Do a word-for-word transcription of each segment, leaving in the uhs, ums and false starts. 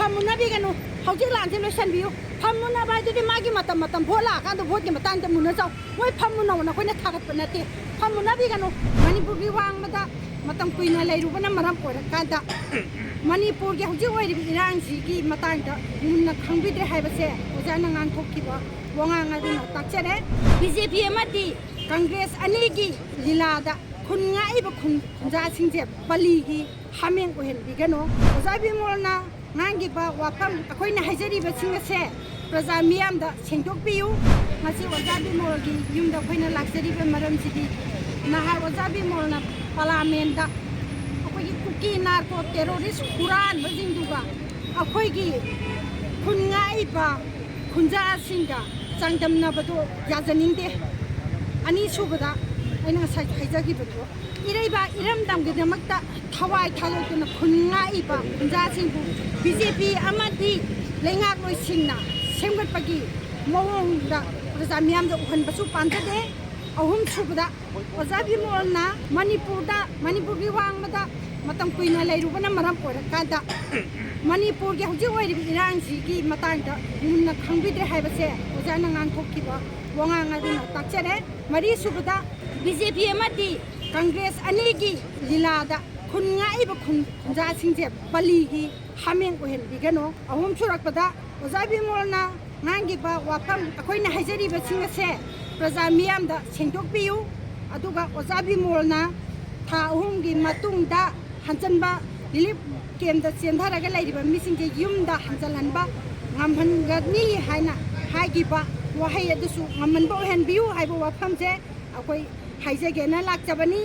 ꯐꯝꯃꯨꯟꯅꯕꯤꯒꯅꯨ꯫ ꯍꯧꯖꯤꯛ ꯂꯥꯟꯁꯦ ꯂꯣꯏꯁꯤꯟꯕꯤꯌꯨ꯫ ꯐꯝꯃꯨꯟꯅꯕ ꯍꯥꯏꯗꯨꯗꯤ ꯃꯥꯒꯤ ꯃꯇꯝ, ꯃꯇꯝ, ꯚꯣꯠ ꯂꯥꯛꯑꯀꯥꯟꯗ ꯚꯣꯠꯀꯤ ꯃꯇꯥꯡꯗ ꯃꯨꯟꯅꯖꯧ꯫ ꯃꯣꯏ ꯐꯝꯃꯨꯟꯅꯧꯅ ꯑꯩꯈꯣꯏꯅ ꯊꯥꯒꯠꯄ ꯅꯠꯇꯦ꯫ ꯐꯝꯃꯨꯟꯅꯕꯤꯒꯅꯨ꯫ ꯃꯅꯤꯄꯨꯔꯒꯤ ꯋꯥꯡꯃꯗ ꯃꯇꯝ ꯀꯨꯏꯅ ꯂꯩꯔꯨꯕꯅ ꯃꯔꯝ ꯑꯣꯏꯔꯀꯥꯟꯗ ꯃꯅꯤꯄꯨꯔꯒꯤ ꯍꯧꯖꯤꯛ ꯑꯣꯏꯔꯤꯕ ꯏꯔꯥꯡꯁꯤꯒꯤ ꯃꯇꯥꯡꯗ ꯃꯨꯟꯅ ꯈꯪꯕꯤꯗ꯭ꯔꯦ ꯍꯥꯏꯕꯁꯦ ꯑꯣꯖꯥꯅ ꯉꯥꯡꯊꯣꯛꯈꯤꯕ ꯋꯥꯉꯥꯡ ꯑꯗꯨꯅ ꯇꯥꯛꯆꯔꯦ꯫ ꯕꯤ ꯖꯦ ꯄꯤ ꯑꯃꯗꯤ ꯀꯪꯒ꯭ꯔꯦꯁ ꯑꯅꯤꯒꯤ ꯂꯤꯂꯥꯗ ꯈꯨꯟ ꯉꯥꯛꯏꯕ ꯈꯨꯟ, ꯈꯨꯟꯖꯥꯁꯤꯡꯁꯦ ꯕꯂꯤꯒꯤ ꯍꯥꯃꯦꯡ ꯑꯣꯏꯍꯟꯕꯤꯒꯅꯨ꯫ ꯑꯣꯖꯥ ꯕꯤꯃꯣꯜꯅ ꯉꯥꯡꯈꯤꯕ ꯋꯥꯐꯝ, ꯑꯩꯈꯣꯏꯅ ꯍꯥꯏꯖꯔꯤꯕꯁꯤꯡ ꯑꯁꯦ ꯄ꯭ꯔꯖꯥ ꯃꯤꯌꯥꯝꯗ ꯁꯦꯡꯗꯣꯛꯄꯤꯌꯨ꯫ ꯉꯁꯤ ꯑꯣꯖꯥ ꯕꯤꯃꯣꯜꯒꯤ ꯌꯨꯝꯗ ꯑꯩꯈꯣꯏꯅ ꯂꯥꯛꯆꯔꯤꯕ ꯃꯔꯝꯁꯤꯗꯤ ꯅꯍꯥꯟ ꯑꯣꯖꯥ ꯕꯤꯃꯣꯜꯅ ꯄꯥꯔꯂꯥꯃꯦꯟꯗ ꯑꯩꯈꯣꯏꯒꯤ ꯀꯨꯀꯤ ꯅꯥꯔꯀꯣ ꯇꯦꯔꯣꯔꯤꯁ ꯍꯨꯔꯥꯟꯕꯁꯤꯡꯗꯨꯒ ꯑꯩꯈꯣꯏꯒꯤ ꯈꯨꯟ ꯉꯥꯛꯏꯕ ꯈꯨꯟꯖꯥꯁꯤꯡꯒ ꯆꯥꯡꯗꯝꯅꯕꯗꯣ ꯌꯥꯖꯅꯤꯡꯗꯦ꯫ ꯑꯅꯤꯁꯨꯕꯗ ꯑꯩꯅ ꯉꯁꯥꯏ ꯍꯥꯏꯖꯈꯤꯕꯗꯣ, ꯏꯔꯩꯕꯥꯛ ꯏꯔꯝꯗꯝꯒꯤꯗꯃꯛꯇ ꯊꯋꯥꯏ ꯊꯥꯗꯣꯛꯇꯨꯅ ꯈꯨꯟ ꯉꯥꯛꯏꯕ ꯈꯨꯟꯖꯥꯁꯤꯡꯕꯨ ꯕꯤ ꯖꯦ ꯄꯤ ꯑꯃꯗꯤ ꯂꯩꯉꯥꯛꯂꯣꯏꯁꯤꯡꯅ ꯁꯦꯝꯒꯠꯄꯒꯤ ꯃꯑꯣꯡꯗ ꯄ꯭ꯔꯖꯥ ꯃꯤꯌꯥꯝꯗ ꯎꯍꯟꯕꯁꯨ ꯄꯥꯝꯖꯗꯦ꯫ ꯑꯍꯨꯝꯁꯨꯕꯗ, ꯑꯣꯖꯥ ꯕꯤꯃꯣꯜꯅ ꯃꯅꯤꯄꯨꯔꯗ, ꯃꯅꯤꯄꯨꯔꯒꯤ ꯋꯥꯡꯃꯗ ꯃꯇꯝ ꯀꯨꯏꯅ ꯂꯩꯔꯨꯕꯅ ꯃꯔꯝ ꯑꯣꯏꯔꯀꯥꯟꯗ ꯃꯅꯤꯄꯨꯔꯒꯤ ꯍꯧꯖꯤꯛ ꯑꯣꯏꯔꯤꯕ ꯏꯔꯥꯡꯁꯤꯒꯤ ꯃꯇꯥꯡꯗ ꯃꯨꯟꯅ ꯈꯪꯕꯤꯗ꯭ꯔꯦ ꯍꯥꯏꯕꯁꯦ ꯑꯣꯖꯥꯅ ꯉꯥꯡꯊꯣꯛꯈꯤꯕ ꯋꯥꯉꯥꯡ ꯑꯗꯨꯅ ꯇꯥꯛꯆꯔꯦ꯫ ꯃꯔꯤꯁꯨꯕꯗ, ꯕꯤ ꯖꯦ ꯄꯤ ꯑꯃꯗꯤ ꯀꯪꯒ꯭ꯔꯦꯁ ꯑꯅꯤꯒꯤ ꯂꯤꯂꯥꯗ ꯈꯨꯟ ꯉꯥꯛꯏꯕ ꯈꯨꯟ, ꯈꯨꯟꯖꯥꯁꯤꯡꯁꯦ ꯕꯂꯤꯒꯤ ꯍꯥꯃꯦꯡ ꯑꯣꯏꯍꯟꯕꯤꯒꯅꯨ꯫ ꯑꯍꯨꯝ ꯁꯨꯔꯛꯄꯗ, ꯑꯣꯖꯥ ꯕꯤꯃꯣꯜꯅ ꯉꯥꯡꯈꯤꯕ ꯋꯥꯐꯝ, ꯑꯩꯈꯣꯏꯅ ꯍꯥꯏꯖꯔꯤꯕꯁꯤꯡ ꯑꯁꯦ ꯄ꯭ꯔꯖꯥ ꯃꯤꯌꯥꯝꯗ ꯁꯦꯡꯗꯣꯛꯄꯤꯌꯨ꯫ ꯑꯗꯨꯒ ꯑꯣꯖꯥ ꯕꯤꯃꯣꯜꯅ ꯊꯥ ꯑꯍꯨꯝꯒꯤ ꯃꯇꯨꯡꯗ ꯍꯟꯖꯟꯕ, ꯔꯤꯂꯤꯐ ꯀꯦꯝꯗ ꯆꯦꯟꯊꯔꯒ ꯂꯩꯔꯤꯕ ꯃꯤꯁꯤꯡꯁꯦ ꯌꯨꯝꯗ ꯍꯟꯖꯜꯍꯟꯕ ꯉꯝꯍꯟꯒꯅꯤ ꯍꯥꯏꯅ ꯍꯥꯏꯈꯤꯕ ꯋꯥꯍꯩ ꯑꯗꯨꯁꯨ ꯉꯝꯍꯟꯕ ꯑꯣꯏꯍꯟꯕꯤꯌꯨ ꯍꯥꯏꯕ ꯋꯥꯐꯝꯁꯦ ꯑꯩꯈꯣꯏ ꯍꯥꯏꯖꯒꯦꯅ ꯂꯥꯛꯆꯕꯅꯤ꯫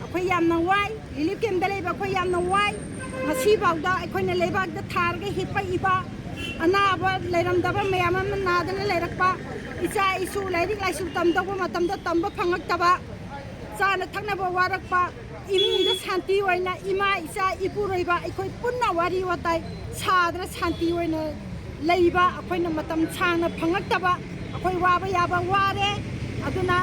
ꯑꯩꯈꯣꯏ ꯌꯥꯝꯅ ꯋꯥꯏ, ꯔꯤꯂꯤꯐ ꯀꯦꯝꯗ ꯂꯩꯕ ꯑꯩꯈꯣꯏ ꯌꯥꯝꯅ ꯋꯥꯏ꯫ ꯉꯁꯤꯐꯥꯎꯗ ꯑꯩꯈꯣꯏꯅ ꯂꯩꯕꯥꯛꯇ ꯊꯥꯔꯒ ꯍꯤꯞꯄꯛꯏꯕ, ꯑꯅꯥꯕ ꯂꯩꯔꯝꯗꯕ ꯃꯌꯥꯝ ꯑꯃ ꯅꯥꯗꯅ ꯂꯩꯔꯛꯄ, ꯏꯆꯥ ꯏꯁꯨ ꯂꯥꯏꯔꯤꯛ ꯂꯥꯏꯁꯨ ꯇꯝꯗꯧꯕ ꯃꯇꯝꯗ ꯇꯝꯕ ꯐꯪꯉꯛꯇꯕ, ꯆꯥꯅ ꯊꯛꯅꯕ ꯋꯥꯔꯛꯄ, ꯏꯃꯨꯡꯗ ꯁꯥꯟꯇꯤ ꯑꯣꯏꯅ ꯏꯃꯥ, ꯏꯆꯥ, ꯏꯄꯨꯔꯣꯏꯕ ꯑꯩꯈꯣꯏ ꯄꯨꯟꯅ ꯋꯥꯔꯤ ꯋꯥꯇꯥꯏ ꯁꯥꯗꯅ ꯁꯥꯟꯇꯤ ꯑꯣꯏꯅ ꯂꯩꯕ ꯑꯩꯈꯣꯏꯅ ꯃꯇꯝ ꯁꯥꯡꯅ ꯐꯪꯉꯛꯇꯕ, ꯑꯩꯈꯣꯏ ꯋꯥꯕ ꯌꯥꯕ ꯋꯥꯔꯦ꯫ ꯑꯗꯨꯅ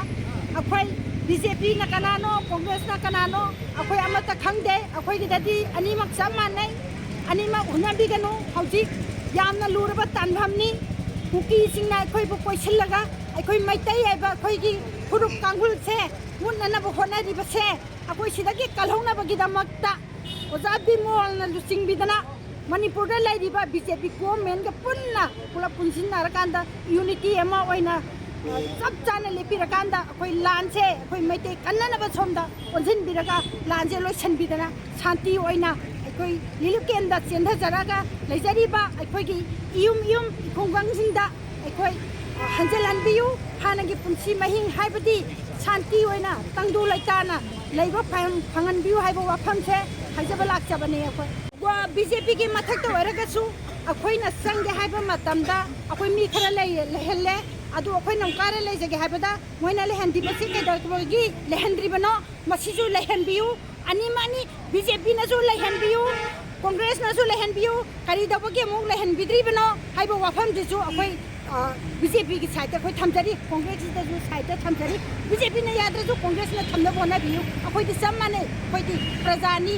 ꯑꯩꯈꯣꯏ ꯕꯤ ꯖꯦ ꯄꯤꯅ ꯀꯅꯥꯅꯣ, ꯀꯣꯡꯒ꯭ꯔꯦꯁꯅ ꯀꯅꯥꯅꯣ, ꯑꯩꯈꯣꯏ ꯑꯃꯠꯇ ꯈꯪꯗꯦ꯫ ꯑꯩꯈꯣꯏꯒꯤꯗꯗꯤ ꯑꯅꯤꯃꯛ ꯆꯞ ꯃꯥꯟꯅꯩ꯫ ꯑꯅꯤꯃꯛ ꯍꯣꯠꯅꯕꯤꯒꯅꯨ꯫ ꯍꯧꯖꯤꯛ ꯌꯥꯝꯅ ꯂꯨꯔꯕ ꯇꯥꯟꯐꯝꯅꯤ꯫ ꯀꯨꯀꯤꯁꯤꯡꯅ ꯑꯩꯈꯣꯏꯕꯨ ꯀꯣꯏꯁꯤꯜꯂꯒ ꯑꯩꯈꯣꯏ ꯃꯩꯇꯩ ꯍꯥꯏꯕ ꯑꯩꯈꯣꯏꯒꯤ ꯐꯨꯔꯨꯞ ꯀꯥꯡꯈꯨꯜꯁꯦ ꯃꯨꯠꯅꯅꯕ ꯍꯣꯠꯅꯔꯤꯕꯁꯦ ꯑꯩꯈꯣꯏ ꯁꯤꯗꯒꯤ ꯀꯜꯍꯧꯅꯕꯒꯤꯗꯃꯛꯇ ꯑꯣꯖꯥ ꯕꯤꯃꯣꯜꯅ ꯂꯨꯆꯤꯡꯕꯤꯗꯅ ꯃꯅꯤꯄꯨꯔꯗ ꯂꯩꯔꯤꯕ ꯕꯤ ꯖꯦ ꯄꯤ ꯒꯣꯔꯃꯦꯟꯒ ꯄꯨꯟꯅ ꯄꯨꯂꯞ ꯄꯨꯟꯁꯤꯟꯅꯔꯀꯥꯟꯗ ꯌꯨꯅꯤꯇꯤ ꯑꯃ ꯑꯣꯏꯅ, ꯑ, ꯆꯞ ꯆꯥꯅ ꯂꯦꯞꯄꯤꯔꯀꯥꯟꯗ ꯑꯩꯈꯣꯏ ꯂꯥꯟꯁꯦ ꯑꯩꯈꯣꯏ ꯃꯩꯇꯩ ꯀꯟꯅꯅꯕ ꯁꯣꯝꯗ ꯑꯣꯟꯁꯤꯟꯕꯤꯔꯒ ꯂꯥꯟꯁꯦ ꯂꯣꯏꯁꯤꯟꯕꯤꯗꯅ ꯁꯥꯟꯇꯤ ꯑꯣꯏꯅ ꯑꯩꯈꯣꯏ ꯂꯤꯂꯨꯀꯦꯟꯗ ꯆꯦꯟꯊꯖꯔꯒ ꯂꯩꯖꯔꯤꯕ ꯑꯩꯈꯣꯏꯒꯤ ꯏꯌꯨꯝ ꯏꯌꯨꯝ ꯈꯨꯡꯒꯪꯁꯤꯡꯗ ꯑꯩꯈꯣꯏ ꯍꯟꯖꯤꯜꯍꯟꯕꯤꯌꯨ꯫ ꯍꯥꯟꯅꯒꯤ ꯄꯨꯟꯁꯤ ꯃꯍꯤꯡ ꯍꯥꯏꯕꯗꯤ ꯁꯥꯟꯇꯤ ꯑꯣꯏꯅ ꯇꯪꯗꯨ ꯂꯩꯇꯥꯅ ꯂꯩꯕ ꯐꯪ-, ꯐꯪꯍꯟꯕꯤꯌꯨ ꯍꯥꯏꯕ ꯋꯥꯐꯝꯁꯦ ꯍꯥꯏꯖꯕ ꯂꯥꯛꯆꯕꯅꯦ꯫ ꯑꯩꯈꯣꯏ ꯕꯤ ꯖꯦ ꯄꯤꯒꯤ ꯃꯊꯛꯇ ꯑꯣꯏꯔꯒꯁꯨ ꯑꯩꯈꯣꯏꯅ ꯆꯪꯒꯦ ꯍꯥꯏꯕ ꯃꯇꯝꯗ ꯑꯩꯈꯣꯏ ꯃꯤ ꯈꯔ ꯂꯩ-, ꯂꯩꯍꯜꯂꯦ꯫ ꯑꯗꯨ ꯑꯩꯈꯣꯏꯅ ꯑꯃꯨꯛ ꯀꯥꯏꯗ ꯂꯩꯖꯒꯦ ꯍꯥꯏꯕꯗ ꯃꯣꯏꯅ ꯂꯩꯍꯟꯗ꯭ꯔꯤꯕꯁꯤ ꯀꯩꯗꯧꯕꯒꯤ ꯂꯩꯍꯟꯗ꯭ꯔꯤꯕꯅꯣ? ꯃꯁꯤꯁꯨ ꯂꯩꯍꯟꯕꯤꯌꯨ꯫ ꯑꯅꯤꯃꯛꯅꯤ, ꯕꯤ ꯖꯦ ꯄꯤꯅꯁꯨ ꯂꯩꯍꯟꯕꯤꯌꯨ, ꯀꯣꯡꯒ꯭ꯔꯦꯁꯅꯁꯨ ꯂꯩꯍꯟꯕꯤꯌꯨ꯫ ꯀꯔꯤ ꯇꯧꯕꯒꯤ ꯑꯃꯨꯛ ꯂꯩꯍꯟꯕꯤꯗ꯭ꯔꯤꯕꯅꯣ ꯍꯥꯏꯕ ꯋꯥꯐꯝꯗꯨꯁꯨ ꯑꯩꯈꯣꯏ, ꯑ, ꯕꯤ ꯖꯦ ꯄꯤꯒꯤ ꯁꯥꯏꯠꯇ ꯑꯩꯈꯣꯏ ꯊꯝꯖꯔꯤ, ꯀꯣꯡꯒ꯭ꯔꯦꯁꯁꯤꯗꯁꯨ ꯁꯥꯏꯠꯇ ꯊꯝꯖꯔꯤ꯫ ꯕꯤ ꯖꯦ ꯄꯤꯅ ꯌꯥꯗ꯭ꯔꯁꯨ ꯀꯣꯡꯒ꯭ꯔꯦꯁꯅ ꯊꯝꯅꯕ ꯍꯣꯠꯅꯕꯤꯌꯨ꯫ ꯑꯩꯈꯣꯏꯗꯤ ꯆꯞ ꯃꯥꯟꯅꯩ, ꯑꯩꯈꯣꯏꯗꯤ ꯄ꯭ꯔꯖꯥꯅꯤ,